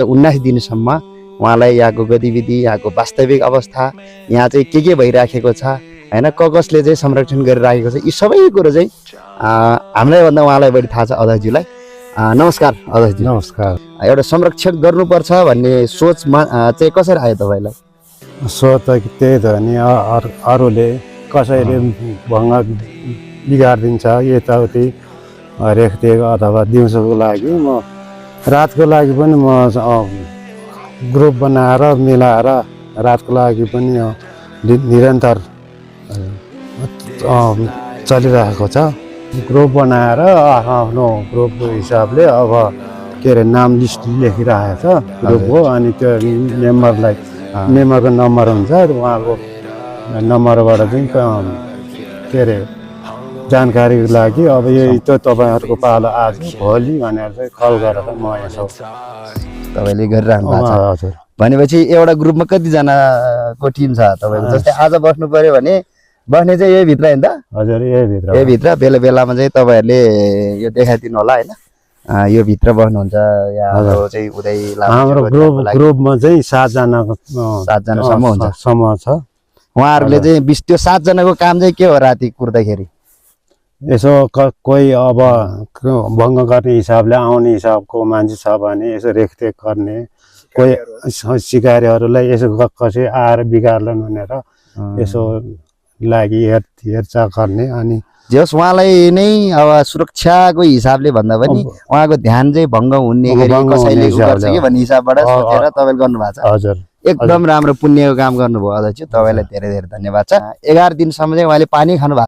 19 दिनसम्म उहाँलाई यहाँको गतिविधि, यहाँको वास्तविक अवस्था, यहाँ चाहिँ के भइराखेको छ हैन, कसले चाहिँ संरक्षण गरिराखेको छ, यी सबै कुरो चाहिँ हामीलाई भन्दा उहाँलाई बढी थाहा छ अध्यक्षज्यूलाई। नमस्कार अध्यक्षज्यू। नमस्कार। एउटा संरक्षक गर्नुपर्छ भन्ने सोचमा चाहिँ कसरी आयो तपाईँलाई? सोच त त्यही त नि, अरूले कसैले भङ्ग बिगारिदिन्छ यताउति रेखदेख अथवा दिउँसोको लागि। म रातको लागि पनि म ग्रुप बनाएर मिलाएर रातको लागि पनि निरन्तर चलिरहेको छ। ग्रुप बनाएर आफ्नो ग्रुपको हिसाबले अब के अरे नाम लिस्ट लेखिरहेको छ ग्रुपको। अनि त्यो मेम्बरको नम्बर हुन्छ, उहाँको नम्बरबाट चाहिँ के अरे जानकारीको लागि अब यही त तपाईँहरूको पालो आज भोलि भनेर चाहिँ कल गरेर म यसो तपाईँले गरिरहनु भएको छ। हजुर। भनेपछि एउटा ग्रुपमा कतिजनाको टिम छ तपाईँको? जस्तै आज बस्नु पर्यो भने बस्ने चाहिँ यही भित्र हैन त? हजुर, यही भित्र बेला बेलामा चाहिँ तपाईँहरूले यो देखाइदिनु होला हैन, यो भित्र बस्नुहुन्छ या चाहिँ उदय हाम्रो ग्रुपमा चाहिँ 7 जनासम्म हुन्छ समूह छ। उहाँहरूले चाहिँ त्यो 7 जनाको काम चाहिँ के हो? राति कुर्दाखेरि यसो कोही अब भङ्ग गर्ने हिसाबले आउने हिसाबको मान्छे छ भने यसो रेखदेख गर्ने, कोही सिकारीहरूलाई यसो कसै आएर बिगार्लन भनेर यसो लागि हेरचाह गर्ने। अनि जस उहाँलाई नै अब सुरक्षाको हिसाबले भन्दा पनि उहाँको ध्यान चाहिँ भङ्ग हुने गरी कसैले गर्छ कि भन्ने हिसाबबाट सोचेर तपाईँले गर्नुभएको छ। हजुर, एकदम राम्रो पुण्यको काम गर्नुभयो अध्यक्ष, तपाईँलाई धेरै धेरै धन्यवाद छ। 11 दिनसम्म चाहिँ उहाँले पानी खानु भएको